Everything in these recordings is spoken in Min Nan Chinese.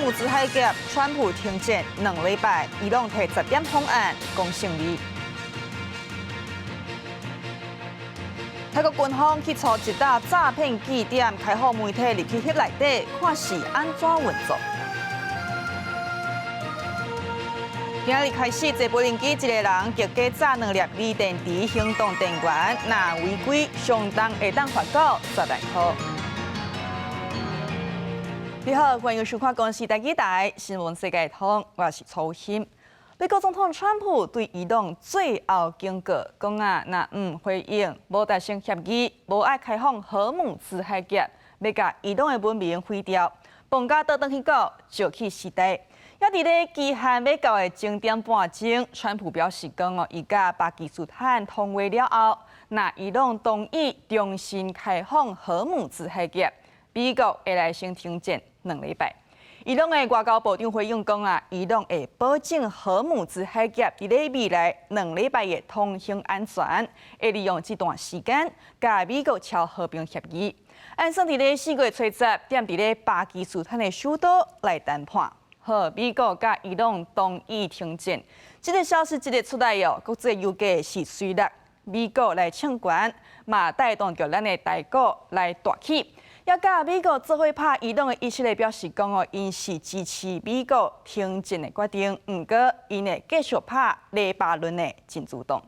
木茲海峽，川普停戰2禮拜，伊朗提十點方案講勝利。泰國軍方去查一大詐騙據點，開放媒體入去翕內底，看是按怎運作。今日開始，坐無人機一个人共假詐兩粒鋰電池行動電源，若違規，上重會當罰到10萬箍。你好，歡迎收看公視台語台新聞世界通，我是曹欣。美國總統川普對伊朗最後警告，講啊，若毋回應，無達成協議，無愛開放荷姆茲海峽，欲共伊朗的文明毀掉，磅價倒轉去講，石器時代。也佇咧期限欲到的終點半鐘，川普表示講哦，伊佮巴基斯坦通話了後，若伊朗同意重新開放荷姆茲海峽，美國會來先停戰2禮拜。伊朗的外交部長回應講啊，伊朗會保證荷姆茲海峽佇咧未來兩禮拜的通行安全，會利用這段時間佮美國簽和平協議。按算佇咧4月初10，踮佇咧巴基斯坦的首都來談判。好，美國佮伊朗同意停戰，這个消息一个出來哦，國際油價是隨落，美國來衝懸，嘛帶動著咱的台股來大起。也佮美國做伙拍伊朗的以色列表示講哦，𪜶是支持美國停戰的決定，毋過𪜶會繼續拍黎巴嫩的真主黨。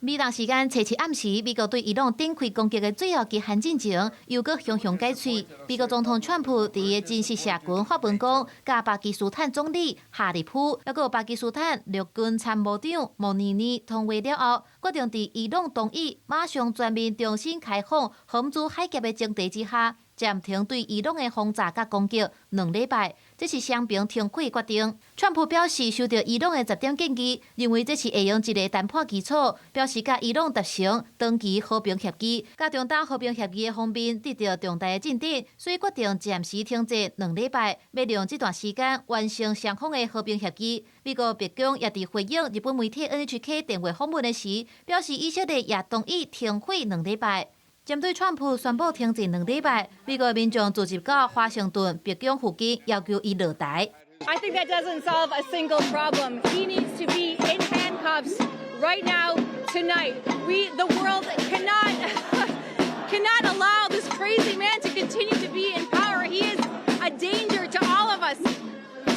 美東時間初七暗時，美國對伊朗展開攻擊的最後期限進前，又閣雄雄解喙。美國總統川普佇伊的正式社群發文講，佮巴基斯坦總理哈里夫，抑閣巴基斯坦陸軍參謀長莫尼尼通話了後，決定佇伊朗同意馬上全面重新開放荷姆茲海峽的前提之下，暫停對伊朗的轟炸佮攻擊兩禮拜，這是雙邊停火決定。川普表示收到伊朗的十點建議，認為這是會用一个談判基礎，表示佮伊朗達成長期和平協議，佮中東和平協議的方面得到重大的進展，所以決定暫時停戰兩禮拜，欲利用這段時間完成雙方的和平協議。美國白宮也佇回應日本媒體 NHK 電話訪問的時，表示以色列也同意停火兩禮拜。針對川普宣布停戰兩禮拜，美國民眾聚集到華盛頓白宮附近，要求伊落台。 I think that doesn't solve a single problem. He needs to be in handcuffs right now, tonight. We, the world, cannot allow this crazy man to continue to be in power. He is a danger to all of us.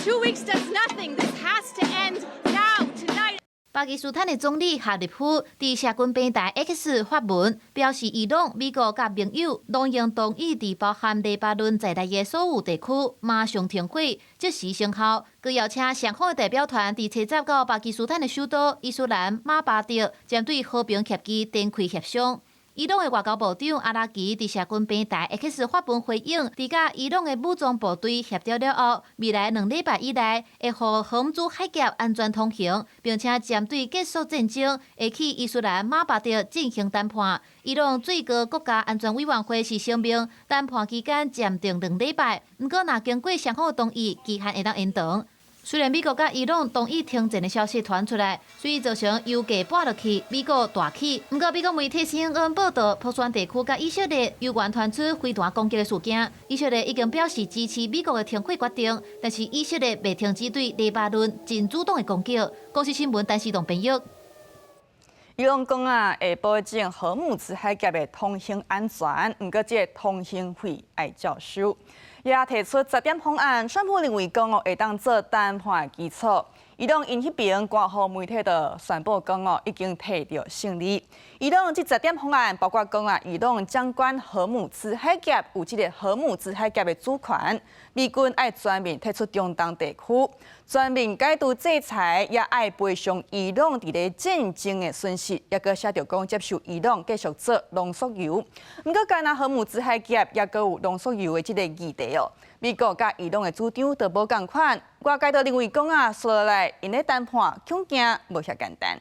2 weeks does nothing. This has to end now, tonight. 巴基斯坦的總理哈里夫佇社群平台 X 發文，表示伊朗、美國佮盟友攏應同意佇包含黎巴嫩在內的所有地區馬上停火，即時生效。閣邀請雙方的代表團佇初十到巴基斯坦的首都伊斯蘭馬巴德，針對和平協議展開協商。伊朗的外交部長阿拉奇佇社群平台 X 發文回應，佇佮伊朗的武裝部隊協調了後，未來兩禮拜以內會予荷姆茲海峽安全通行，並且針對結束戰爭，會去伊斯蘭馬巴德進行談判。伊朗最高國家安全委員會是聲明，談判期間暫定兩禮拜，毋過若經過雙方的同意，期限會當延長。雖然美國佮伊朗同意停戰的消息傳出來，所以造成油價跌落去，美股大起。毋過美國媒體 CNN 報道，波斯灣地區佮以色列油源傳出飛彈攻擊的事件，以色列已經表示支持美國的停火決定，但是以色列袂停止對黎巴嫩真主黨的攻擊。公視新聞陳時棟編譯。伊朗講啊，會保證荷姆茲海峽的通行安全，毋過這个通行費愛照收。也提出十點方案，川普認為講哦，會當做談判的基礎。伊朗𪜶彼邊官方媒體就宣布講哦，已經提著勝利。伊朗這十點方案包括講啊，伊朗掌管荷姆茲海峽有這个荷姆茲海峽的主權，美軍愛全面退出中東地區，全面解除制裁，也愛賠償伊朗佇咧戰爭的損失，抑閣寫著講接受伊朗繼續做濃縮鈾。毋過，干焦荷姆茲海峽抑閣有濃縮鈾的這个議題哦。美國佮伊朗的主張都無仝款，外界都認為講啊，紲落來𪜶咧談判恐驚無遐簡單。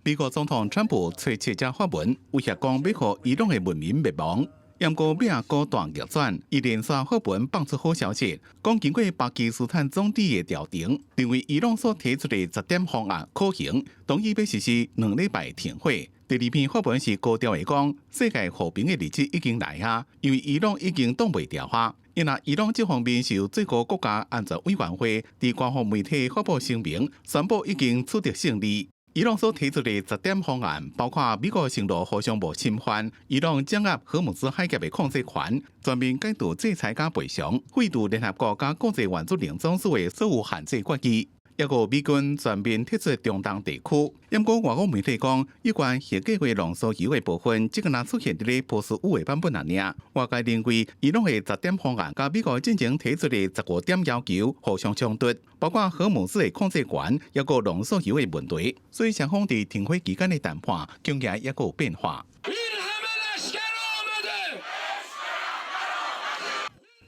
美國總統川普初七才發文，威脅講欲予伊朗的文明滅亡，毋過尾仔果斷逆轉，伊連續發文放出好消息，講經過巴基斯坦總理的調停，認為伊朗所提出的十點方案可行，同意欲實施兩禮拜停火。第二篇發文是高調的講，世界和平的日子已經來啊，因為伊朗已經擋袂牢啊。因為伊朗這方面是由最高國家安全委員會佇官方媒體發布聲明，宣布已經取得勝利。伊朗所提出的十點方案，包括美國承諾互相無侵犯、伊朗掌握荷姆茲海峽的控制權、全面解除制裁佮賠償、廢除聯合國佮國際原子能總署的所有限制決議。抑閣美軍全面撤出中東地區。毋過外國媒體講，有關核計劃濃縮鈾的部分，只敢若出現佇咧波斯語的版本爾。外界認為，伊朗的十點方案佮美國進前提出的15點要求互相衝突，包括荷姆茲的控制權，抑閣濃縮鈾的問題。所以雙方佇停火期間的談判，恐驚抑閣有變化。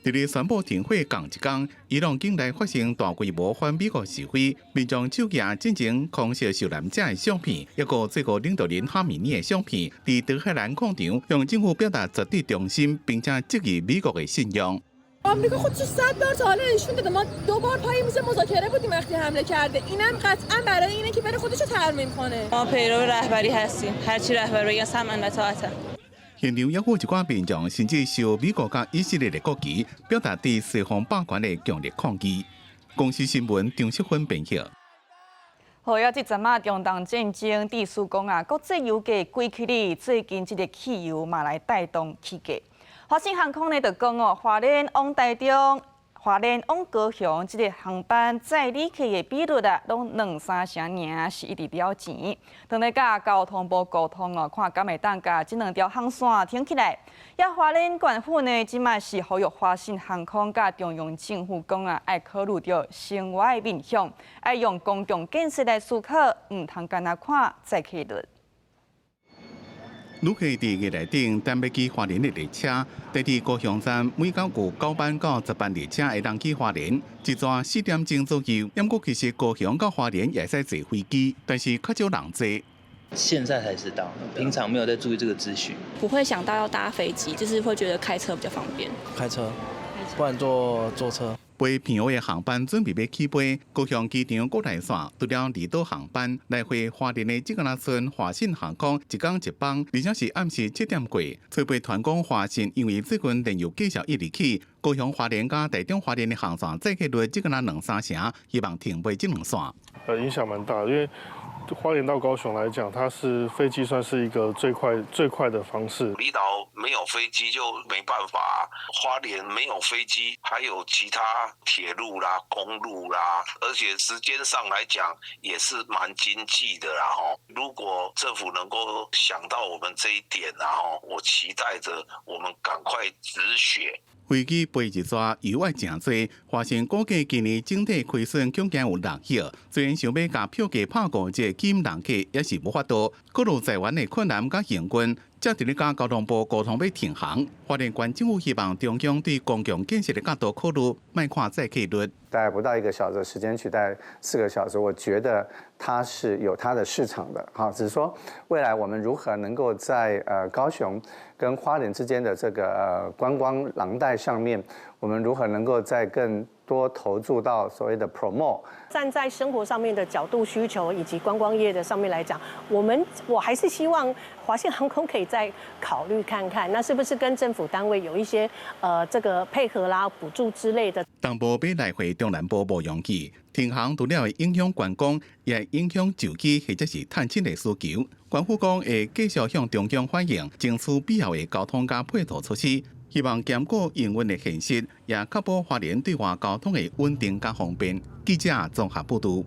佇咧宣布停火仝一工，伊朗境內發生大規模反美國示威，民眾手舉進前空襲受難者的相片，抑閣最高領導人哈米尼的相片，佇德黑蘭廣場向政府表達絕對忠心，並且質疑美國的信用。 آمریکا خودش 100 بار تا حالا نشون داده. ما دو بار پای میز مذاکره بودیم وقتی حمله کرده. اینم قطعا برای اینه که بره خودشو ترمیم کنه. ما پیرو رهبری هستیم. هرچی رهبر بگن سمعا و طاعتا. 現場猶有一寡民眾甚至燒美國佮以色列的國旗，表達對西方霸權的強烈抗議。公視新聞張淑芬編譯。好啊！這陣仔中東戰爭，致使講啊，國際油價貴起哩，最近這個汽油嘛來帶動起價。華信航空呢就講哦，花蓮往台中、花蓮往高雄這個航班載旅客的比率啊，攏兩三成爾，是一直了錢。當咧佮交通部溝通哦，看敢會當共這兩條航線停起來。也花蓮縣府呢，這擺是呼籲華信航空佮中央政府講啊，愛考慮著生活的面向，愛用公共建設來思考，毋通干焦看載客率。旅客佇月內頂等欲去花蓮的列車，佇佇高雄站每工有9班到10班列車會當去花蓮，一逝4點鐘左右。毋過其實高雄到花蓮也會使坐飛機，但是較少人坐。現在才知道，平常沒有在注意這個資訊。不會想到要搭飛機，就是會覺得開車比較方便。開車，不然坐車。飛平歐的航班準備欲起飛，高雄機場國內線除了離島航班來回花蓮的這個若賰華信航空一工一班，而且是暗時7點過。炊飛團講華信因為最近燃油價數一直起，高雄花蓮佮台中花蓮的航線載客率這個若兩三成，希望停飛這兩線。影響蠻大，因為花蓮到高雄來講，它是飛機算是一個最快最快的方式。離島沒有飛機就沒辦法，花蓮沒有飛機，還有其他鐵路啦、公路啦，而且時間上來講也是蠻經濟的啦。吼，如果政府能夠想到我們這一點，然後我期待着我們趕快止血。飛機飛一逝，油愛誠濟，華信估計今年整體虧損恐驚有6億。雖然想欲共票價拍五折吸引人客，也是無法度。考慮載員的困難佮營運，才佇咧佮交通部溝通欲停航。花蓮縣政府希望中央對公共建設的角度考慮，莫看載客率。大概不到一個小時時間取代4個小時，我覺得它是有它的市場的。好，只是說未來我們如何能夠在高雄跟花蓮之間的這個觀光廊帶上面，我們如何能夠再更多投注到所謂的 promo。站在生活上面的角度需求以及觀光業的上面來講，我還是希望華信航空可以再考慮看看，那是不是跟政府單位有一些這個配合啦、補助之類的。東部欲來回中南部無容易，停航除了會影響觀光，也會影響就醫或者是探親的需求。縣府講會繼續向中央反映，爭取必要的交通佮配套措施，希望兼顧營運的現實，也確保花蓮對外交通的穩定佮方便。記者綜合報導。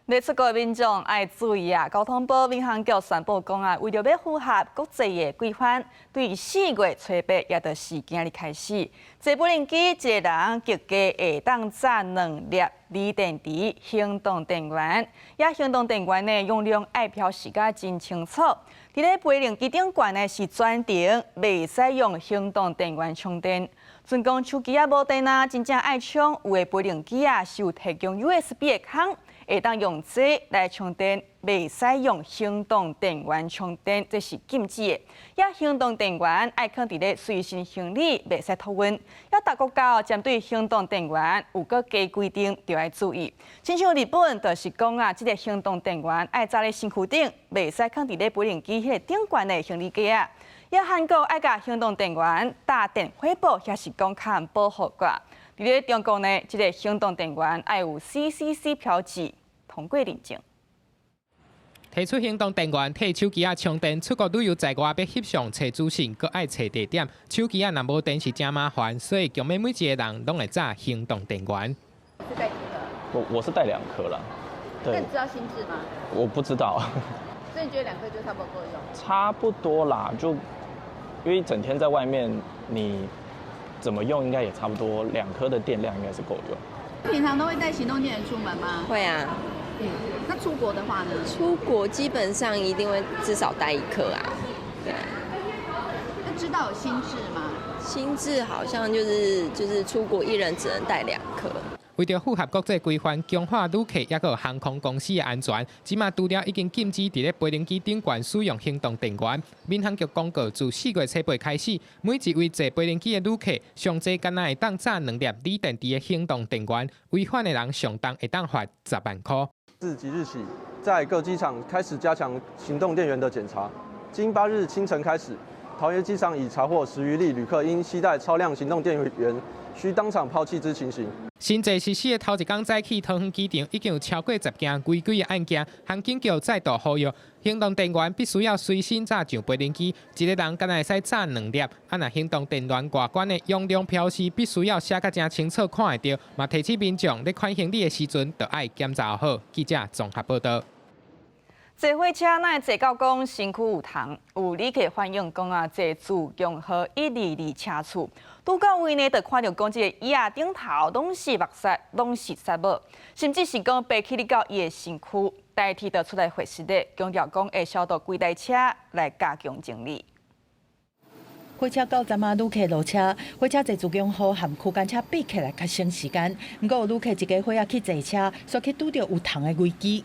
咧出國民眾愛注意啊！交通部民航局宣布講啊，為著欲符合國際的規範，對4月初8，也就是今仔日開始，坐無人機一個人極低會當載兩粒鋰電池行動電源，也行動電源的容量愛標示甲真清楚。佇咧飛行機頂懸呢是全程袂使用行動電源充電。準講手機仔無電啊，真正愛充，有的飛行機啊是有提供 USB 的孔，會當用這來充電，袂使用行動電源充電，這是禁止的。也行動電源愛囥佇咧隨身行李，袂使託運。也逐國家針對行動電源有閣加規定，著愛注意。親像日本就是講啊，這個行動電源愛紮咧身軀頂，袂使囥佇咧飛行機彼個頂懸的行李架仔。也韓國愛共行動電源搭電火寶，也是講較保護寡。佇咧中國呢，這个行動電源愛有 CCC 標誌通過認證。提出行動電源，替手機仔充電，出國旅遊在外欲翕相、揣資訊，閣愛揣地點。手機仔若無電是誠麻煩，所以強欲每一个人攏會紮行動電源。是帶幾顆？我是帶兩顆啦。對。那你知道新制嗎？我不知道。所以你覺得兩顆就差不多夠用？差不多啦，就因為整天在外面，你怎麼用應該也差不多，兩顆的電量應該是夠用。平常都會帶行動電源出門嗎？會啊。嗯，那出國的話呢？出國基本上一定會至少帶一顆啊。對。那知道有新制嗎？新制好像就是出國一人只能帶兩顆。為著符合國際規範，強化旅客抑閣航空公司的安全，這馬除了已經禁止佇咧飛行機頂懸使用行動電源，民航局公告，自4月初8開始，每一位坐飛行機的旅客，上濟干焦會當紮兩粒鋰電池的行動電源，違反的人上重會當罰10萬箍。自即日起，在各機場開始加強行動電源的檢查。經8日清晨開始，桃園機場已查獲10餘例旅客因攜帶超量行動電源，需當場拋棄之情形。新制實施的頭一工早起，桃園機場已經有超過10件違規的案件，航警局再度呼籲，行動電源必須要隨身紮上飛行機，一個人干焦會使紮兩粒。啊，若行動電源外觀的容量標示必須要寫甲誠清楚，看會著。嘛提醒民眾咧款行李的時陣，著愛檢查好。記者綜合報道。坐火車哪會坐到講身軀有蟲？有旅客反映講啊，坐自強號122車次，拄到位呢，就看著講這个椅仔頂頭攏是木屑，攏是虱母，甚至是講爬起咧到伊的身軀，台鐵就出來回實咧，強調講會消毒規台車來加強整理。火車到站啊，旅客落車，火車坐自強號和區間車比起來較省時間。毋過有旅客一家伙仔去坐車，煞去拄著有蟲的危機。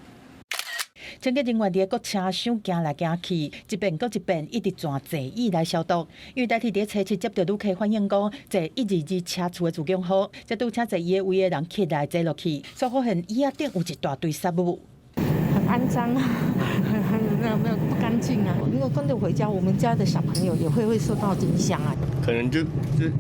清潔人員佇各車廂行來行去，一遍閣一遍，一直轉坐椅來消毒。因為台鐵佇初七接著旅客反映講，坐122車次的自強號，才拄車坐伊的位的人起來坐落去，煞發現椅仔頂有一大堆虱母。很骯髒啊，很那沒有不乾淨啊。如果跟著回家，我們家的小朋友也會受到影響啊。可能就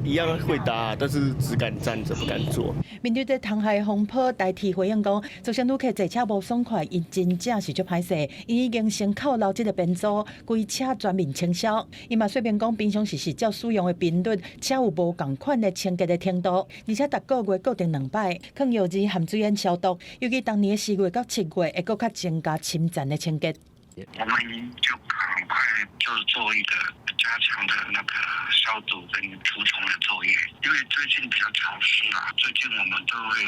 一樣會搭，但是只敢站著不敢坐。面對這蟲害風波，台鐵回應講，造成旅客坐車無爽快，𪜶真正是足歹勢，𪜶已經先扣留這个編組，規車全面清消。伊嘛說明講，平常時是照使用的頻率，車有無仝款的清潔的程度，而且逐个月固定兩擺，囥藥劑含水煙消毒。尤其當年4月到7月，會閣較增加深層的清潔。我們就趕快就做一個加強的那個消毒跟除蟲的作業，因為最近比較潮濕啊，最近我們都會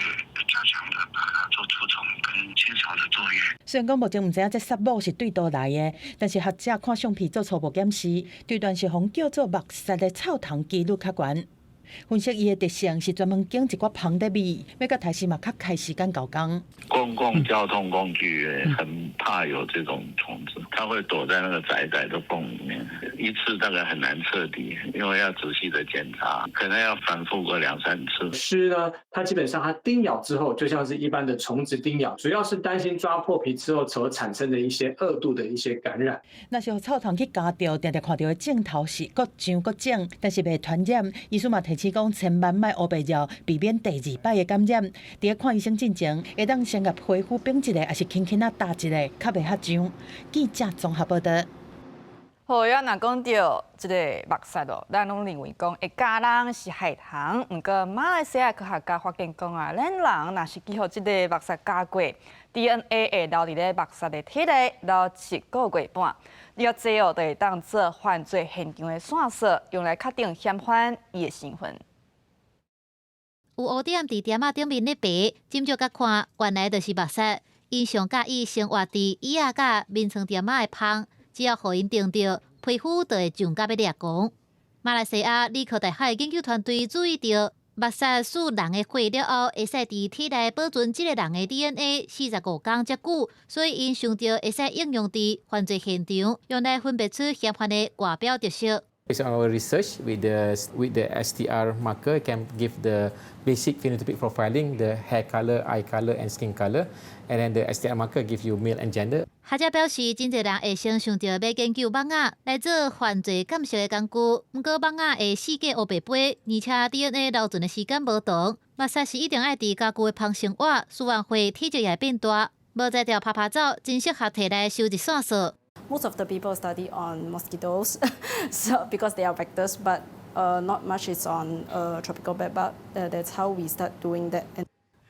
加強的把它做除蟲跟清掃的作業。雖然講目前毋知影這虱母是對佗來的，但是學者看相片做初步檢視，推斷是予叫做木屑的臭蟲機率較懸。分析伊的特性是專門揀一寡芳咧味，欲共刣死嘛較開時間夠工。公共交通工具很怕有這種蟲子，它會躲在那個窄窄的縫裡面，一次大概很難徹底，因為要仔細的檢查，可能要反覆個兩三次。蝨呢，它基本上它叮咬之後，就像是一般的蟲子叮咬，主要是擔心抓破皮之後所產生的一些二度的一些感染。若是予臭蟲去咬著，定定看著的症頭是閣脹閣腫，但是袂傳染。醫師嘛提醒講，千萬莫烏白繞，避免第二擺的感染。佇咧看醫生進前，會當先共皮膚繃一下，抑是輕輕仔搭一下，較袂遐脹。記者綜合報道。好呀，若講著這个木屑哦，咱攏認為講會咬人是害蟲，毋過馬來西亞科學家發現講啊，咱人若是去予這个木屑咬過，DNA 會留佇咧木屑的體內，留一個月半。了這哦，就會當做犯罪現場的線索，用來確定嫌犯伊的身份。有烏點佇墊仔頂面咧爬，斟酌佮看，原來就是木屑。𪜶上佮意生活佇椅仔佮眠床墊仔的縫，只要予𪜶叮著，皮膚就會脹甲欲裂狂。馬來西亞理科大學研究團隊注意著，木屑欶人的血了後，會使佇體內保存這个人的 DNA 45工遮久，所以𪜶想著會使應用佇犯罪現場，用來分別出嫌犯的外表特色。 Based on our research with the STR marker can give the basic phenotypic profiling, the hair color, eye color and skin color, and then the STR marker give you male and gender. 學學者表示，真濟人會先想著欲研究蠓仔來做犯罪鑑識的工具，毋過蠓仔會四界烏白飛，而且 DNA 留存的時間無長，捌虱是一定愛佇家具的芳生活，輸完血體積也會變大，無才調趴趴走，真適合提來收集線索。 Most of the people study on mosquitoes, so because they are vectors, but not much is on tropical bed bug. That's how we start doing that.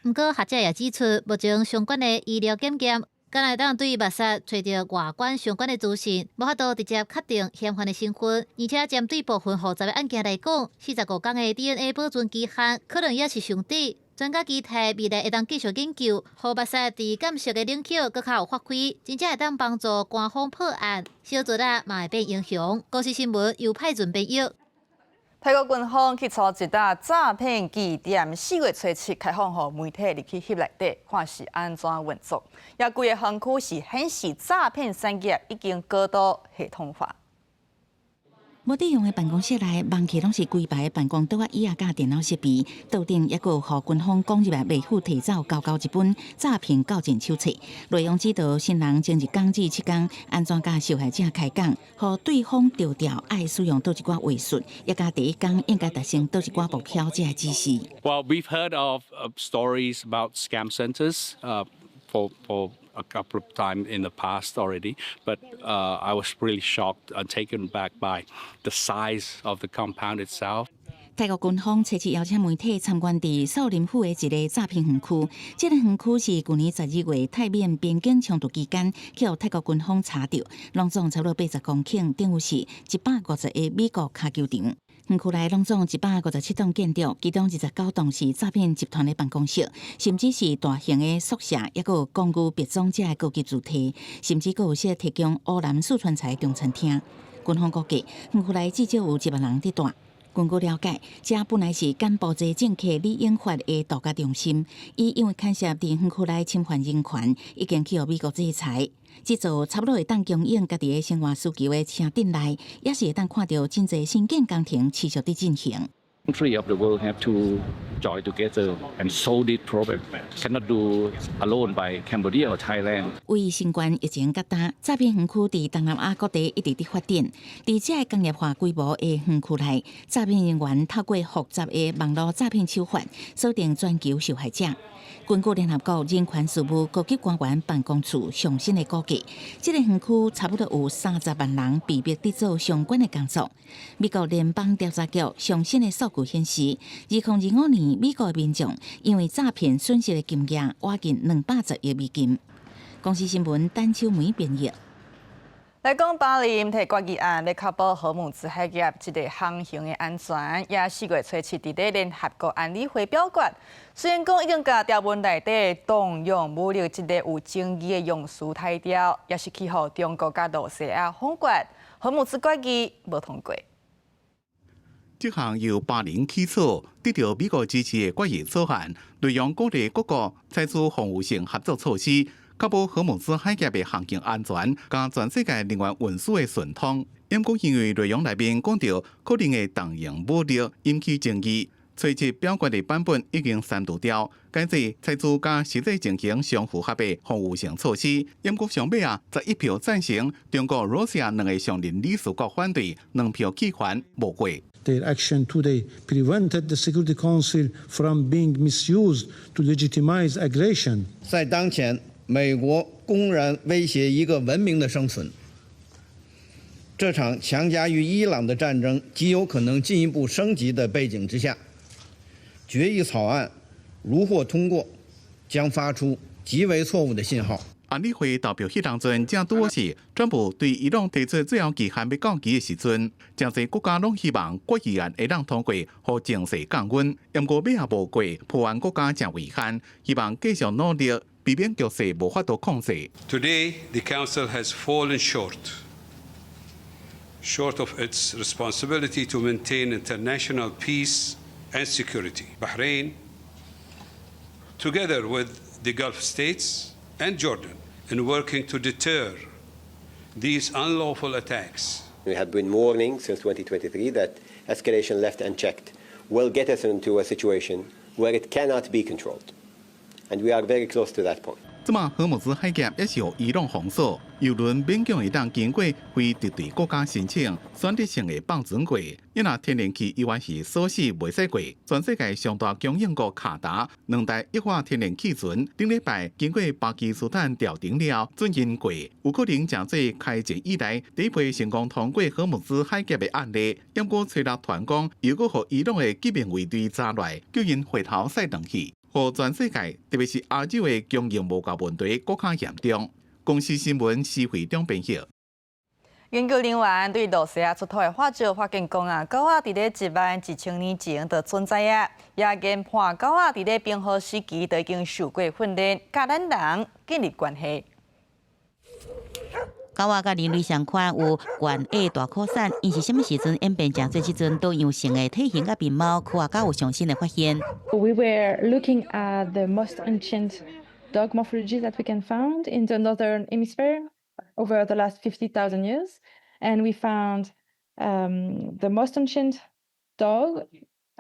毋過學者也指出，目前相關的醫療檢驗，敢若會當對捌虱揣著外觀相關的資訊，無法度直接確定嫌犯的身份，而且針對部分複雜的案件來講，45工的 DNA 保存期限可能也是上短。專家期待未來會當繼續研究，予捌虱佇鑑識的領域閣較有發揮，真正會當幫助官方破案，小卒仔嘛會變英雄。公視新聞由派準編譯。泰國軍方起訴一搭詐騙據點，4月初7開放予媒體入去翕內底，看是按怎運作。也規個園區是顯示詐騙產業已經高度系統化。無佇用的辦公室內，望去攏是規排的辦公桌仔椅仔佮電腦設備，桌頂猶閣有予軍方講入來袂赴提走厚厚一本詐騙教戰手冊，內容指導新人前一工至7工按怎佮受害者開講，予對方著調愛使用佗一寡話術，也佮第一工應該達成佗一寡目標這个指示。 Well, we've heard of stories about scam centers for a couple of times in the past already, but I was really shocked and taken back by the size of the compound itself. 泰國軍方初七邀請媒體參觀佇素林府的一个詐騙園區，這个園區是舊年12月泰緬邊境衝突期間，去予泰國軍方查著，攏總差不多80公頃，等於是150個美國跤球場。園區內攏總157棟建築，其中29棟是詐騙集團的辦公室，甚至是大型的宿舍，抑閣有公寓別莊這个高級住宅，甚至閣有設提供烏南四川菜中餐廳。軍方估計，園區內至少有1萬人佇蹛。根據了解，這本來是柬埔寨政客李永發的度假中心，伊因為牽涉佇園區內侵犯人權，已經去予美國制裁。這座差不多會當供應家己的生活需求的城鎮內，也是會當看著真濟新建工程持續佇進行。 Country of the world have to join together and solve this problem. Cannot do alone by Cambodia or Thailand. 為新冠疫情佮今，詐騙園區佇東南亞各地一直佇發展。佇這个工業化規模的園區內，詐騙人員透過複雜的網路詐騙手法，鎖定全球受害者。根據聯合國人權事務高級官員辦公處上新的估計，這个園區差不多有30萬人被迫佇做相關的工作。美國聯邦調查局上新的數據顯示，2025年美國民眾因為詐騙損失的金額倚近210億美金。公視新聞陳秋梅編譯。來講巴林提決議案，欲確保荷姆茲海峽這个航行的安全，也4月初7佇咧聯合國安理會表決。雖然講已經共條文內底動用武力這个有爭議的用詞刣掉，也是去予中國佮羅西亞否決，荷姆茲決議無通過。這項由巴林起草、得到美國支持的決議草案，內容鼓勵各國採取防禦性合作措施，確保荷姆茲海峽的航行安全，佮全世界能源運輸的順通。毋過因為內容內面講著可能會動用武力引起爭議，初七表決的版本已經刪除掉，改做採取佮實際情形相符合的防禦性措施。毋過上尾啊，11票贊成，中國、羅西亞兩个常任理事國反對，2票棄權無過。 Their action today prevented the Security Council from being misused to legitimize aggression. 在當前，美國公然威脅一個文明的生存，這場強加於伊朗的戰爭極有可能進一步升級的背景之下，決議草案如獲通過，將發出極為錯誤的信號。安理會投票彼當陣，正拄好是川普對伊朗提出最後期限欲到期的時陣，誠濟國家攏希望決議案會當通過，予情勢降溫。毋過尾仔無過，波灣國家誠遺憾，希望繼續努力，避免局勢無法度控制。 Today, the Council has fallen short of its responsibility to maintain international peace and security. Bahrain, together with the Gulf states and Jordan, in working to deter these unlawful attacks. We have been warning since 2023 that escalation left unchecked will get us into a situation where it cannot be controlled. And we are very close to that point. 這馬荷姆茲海峽也是予伊朗封鎖，油輪勉強會當經過非敵對國家申請選擇性的放船過。伊若天然氣猶原是鎖死袂使過。全世界上大供應國卡達兩台液化天然氣船，頂禮拜經過巴基斯坦調停了，準𪜶過，有可能成做開戰以來第一批成功通過荷姆茲海峽的案例。毋過吹蠟團講，又閣予伊朗的革命衛隊查來，叫𪜶回頭駛轉去。予全世界，特別是亞洲的供應無夠問題，閣較嚴重。公視新聞施惠中編譯。研究人員對露西亞出土的化石發現講啊，狗仔佇咧1萬1千年前就存在啊，也研判狗仔佇咧冰河時期就已經受過訓練，佮咱人建立關係。狗仔佮人類相款有懸崖大擴散，𪜶是啥物時陣演變成做這陣多樣性的體型佮面貌？科學家有上新的發現。 We were looking at the most ancient dog morphology that we can find in the northern hemisphere over the last 50,000 years, and we found the most ancient dog,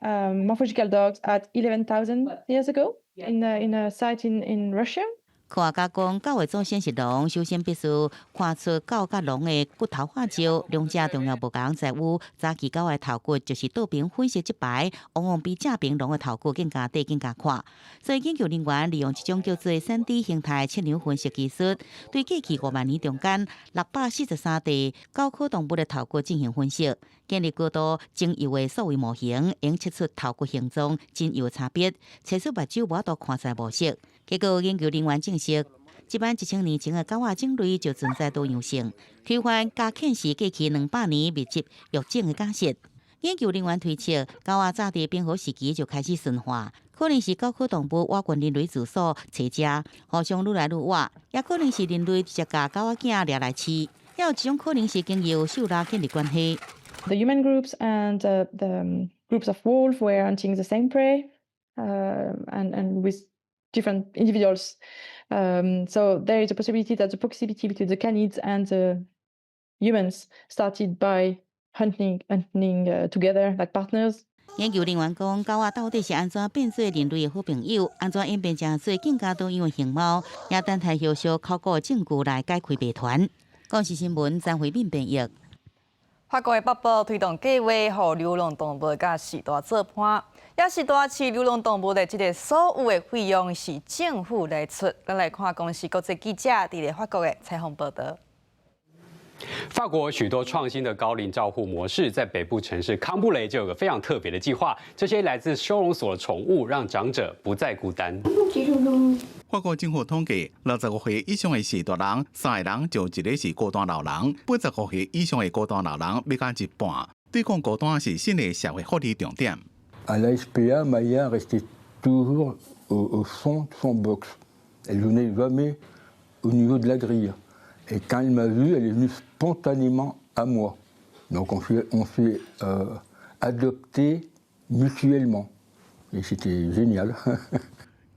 morphological dogs at 11,000 years ago in a site in Russia. 科學家講，狗的祖先是狼，首先必須看出狗佮狼的骨頭化石，兩者重要無仝在於早期狗的頭骨就是倒爿粉色這排，往往比正爿狼的頭骨更加短、更加闊。所以研究人員利用這種叫做3D 形態測量分析技術，對過去5萬年中間643塊狗科動物的頭骨進行分析，建立高度精幼的數位模型，用測出頭骨形狀真有差別，測出目睭無法度看出模式。結果研究人員證實，1萬1千年前的狗仔種類就存在多樣性，推翻家犬是過去200年密集育種的假設。研究人員推測，狗仔早佇冰河時期就開始馴化，可能是狗科動物倚近人類住所揣食，互相愈來愈倚，也可能是人類直接共狗仔囝掠來飼，也有一種可能是經由狩獵建立關係。 The human groups and the groups of wolves were hunting the same prey, and with different individuals. So there is a possibility that the proximity between the canids and the humans started by hunting together like partners. 研究人員講，狗仔到底是按怎變做人類的好朋友，按怎演變成做更加多樣的形貌，也等待後續考古證據來解開謎團。公視新聞張慧敏編譯。法國的北部推動計劃，予流浪動物佮序大做伴，也序大飼流浪動物的這个所有的費用是政府來出。咱來看公視國際記者佇咧法國的採訪報導。法國許多創新的高齡照護模式，在北部城市康布雷就有個非常特別的計劃。這些來自收容所的寵物，讓長者不再孤單。法國政府統計，65歲以上的序大人，三個人就一個是孤單老人；85歲以上的孤單老人，欲到一半。對抗孤單是新的社會福利重點。 À la SPA, Maya restait toujours au fond de son box. Elle venait jamais au niveau de la grille. Et quand elle m'a vu, elle est venue spontanément à moi. Donc on s'est adopté mutuellement. Et c'était génial.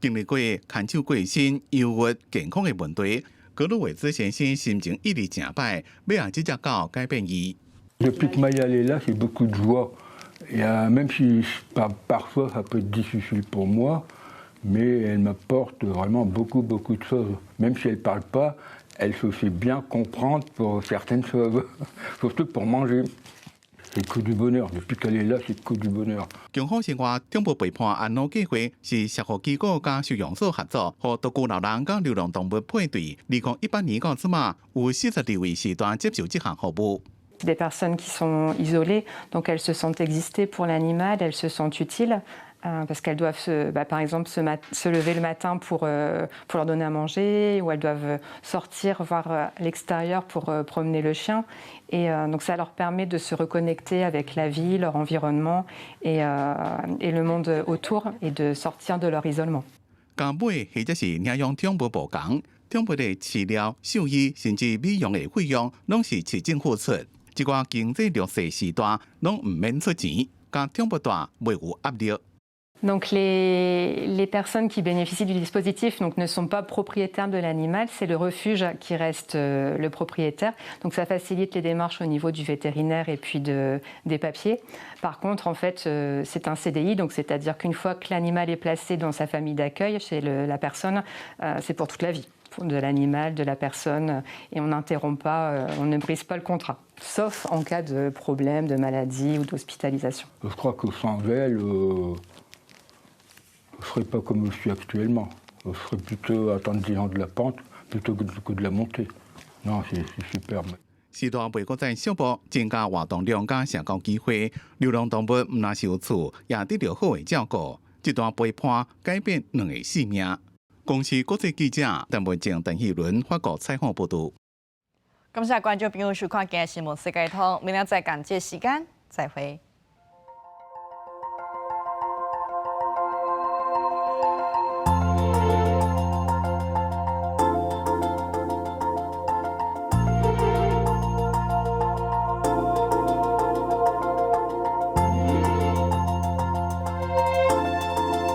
經歷過牽手過身、憂鬱、健康的問題，格魯維茲先生心情一直誠歹，欲予這隻狗改變伊。 Depuis que Maya est là, c'est beaucoup de joie. Et même si parfois ça peut être difficile pour moi, mais elle m'apporte vraiment beaucoup, beaucoup de choses. Même si elle ne parle pas, elle se fait bien comprendre pour certaines choses, surtout pour manger. C'est que du bonheur. Depuis qu'elle est là, c'est que du bonheur. 強好生活寵物陪伴安老計劃是社福機構佮收容所合作，予獨居老人佮流浪動物配對。2018年到這馬，有42位序大接受這項服務。 Des personnes qui sont isolées, donc elles se sentent exister pour l'animal, elles se sentent utiles parce qu'elles doivent, bah, par exemple, se lever le matin pour leur donner à manger, ou elles doivent sortir voir l'extérieur pour promener le chien. Et donc ça leur permet de se reconnecter avec la vie, leur environnement et le monde autour et de sortir de leur isolement. 共買或者是領養寵物無仝，寵物的飼料、獸醫甚至美容的費用，攏是市政府出。這寡經濟弱勢序大，攏毋免出錢，共寵物帶袂有壓力。Donc les personnes qui bénéficient du dispositif, donc, ne sont pas propriétaires de l'animal, c'est le refuge qui reste le propriétaire. Donc ça facilite les démarches au niveau du vétérinaire et puis des papiers. Par contre, en fait, c'est un CDI, donc c'est-à-dire qu'une fois que l'animal est placé dans sa famille d'accueil, chez la personne, c'est pour toute la vie de l'animal, de la personne, et on n'interrompt pas, on ne brise pas le contrat, sauf en cas de problème, de maladie ou d'hospitalisation. Je crois que sans elle, je ne serais pas comme je suis actuellement. Je serais plutôt à attendre 10 ans de la pente plutôt que de la montée. Non, c'est superbe. 時代袂閣再小步增加活動量佮社交機會，流浪動物毋但是有厝，也得著好的照顧。這段陪伴改變兩个性命。公視國際記者陳文靜、鄧希倫法國採訪報導。感謝觀眾朋友收看今日新聞世界通，明仔載仝這時間再會。